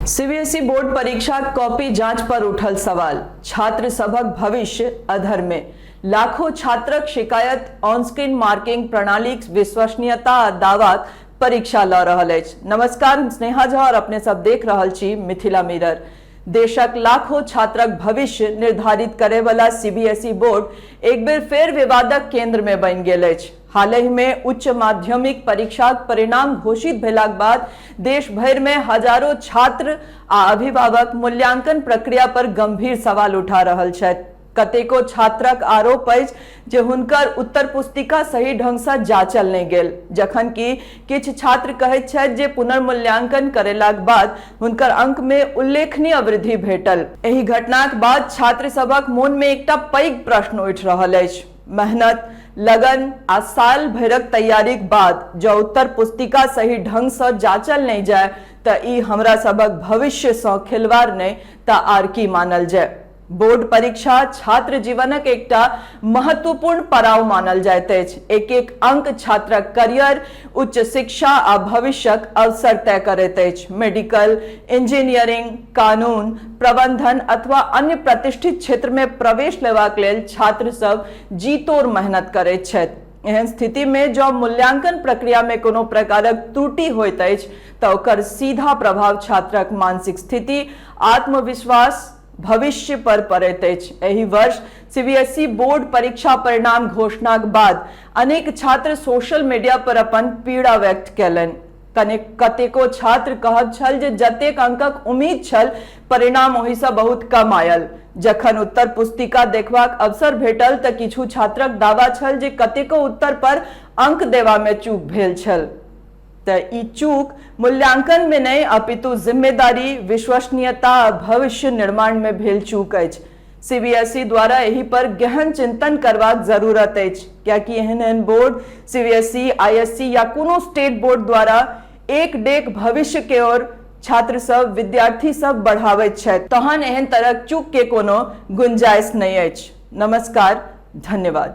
CBSE board परीक्षा copy जांच पर उठल सवाल, छात्र सभक भविष्य अधर में। लाखों छात्रक शिकायत ऑन स्क्रीन मार्किंग प्रणालीक विश्वसनीयता आ दावाक परीक्षा लऽ रहल अछि। नमस्कार, हम स्नेहा झा और अपने सब देख रहल छी मिथिला मिरर। देशक लाखों छात्रक भविष्य निर्धारित करे वाला सीबीएसई बोर्ड एक बेर फेर विवादक केंद्र में बनि गेल अछि। हालहि मे उच्च माध्यमिक परीक्षाक परिणाम घोषित भेलाक बाद देश भरि मे हजारो छात्र आ अभिभावक मूल्यांकन प्रक्रिया पर गंभीर सवाल उठा रहल छथि। कतेको छात्रक आरोप अछि जे हुनकर उत्तर पुस्तिका सही ढंग सँ जांचल नहि गेल, जखन कि किछु छात्र कहैत छथि जे पुनर्मूल्यांकन करेलाक बाद हुनकर अंक मे उल्लेखनीय वृद्धि भेटल। एहि घटनाक बाद छात्र सभक मोन मे एकटा पैघ प्रश्न उठि रहल अछि। मेहनत, लगन आ साल भरिक तैयारीक बाद जँ उत्तर पुस्तिका सही ढंग सँ जांचल नहि जाय त ई हमरा सभक भविष्य सँ खिलवाड़ नहि त आर की मानल जाय। बोर्ड परीक्षा छात्र जीवनक एकटा महत्वपूर्ण पड़ाव मानल जाइत अछि। एक-एक अंक छात्रक करियर, उच्च शिक्षा आ भविष्यक अवसर तय करैत अछि। मेडिकल, इंजीनियरिंग, कानून, प्रबंधन अथवा अन्य प्रतिष्ठित क्षेत्र मे प्रवेश लेबाक लेल छात्र सब जी-तोड़ मेहनत करैत छथि। एहन स्थिति मे जँ मूल्यांकन प्रक्रिया मे कोनो प्रकारक त्रुटि होइत अछि त ओकर सीधा प्रभाव छात्रक मानसिक स्थिति, आत्मविश्वास, भविष्य पर पड़ैत अछि। एहि वर्ष सीबीएसई बोर्ड परीक्षा परिणाम घोषणाक बाद अनेक छात्र सोशल मीडिया पर अपन पीड़ा व्यक्त कयलनि। कनेक कतेको छात्र कहब छल जे जतेक अंकक उम्मीद छल, परिणाम ओहिसँ बहुत कम आयल। जखन उत्तर पुस्तिका देखबाक अवसर भेटल तऽ किछु छात्रक दावा छल जे कतेको उत्तर पर अंक देबा मे चूक भेल छल। तऽ ई चूक मूल्यांकन मे नहि अपितु जिम्मेदारी, विश्वसनीयता आ भविष्य निर्माण मे भेल चूक अछि। सीबीएसई द्वारा एहि पर गहन चिंतन करबाक जरूरत अछि, कियाकि एहन एहन बोर्ड सीबीएसई, आईएससी या कोनो स्टेट बोर्ड द्वारा एक डेग भविष्य के ओर छात्र सब, विद्यार्थी सब बढ़ाबैत छथि, तहन एहन तरहक चूक के कोनो गुंजाइश नहि अछि। नमस्कार, धन्यवाद।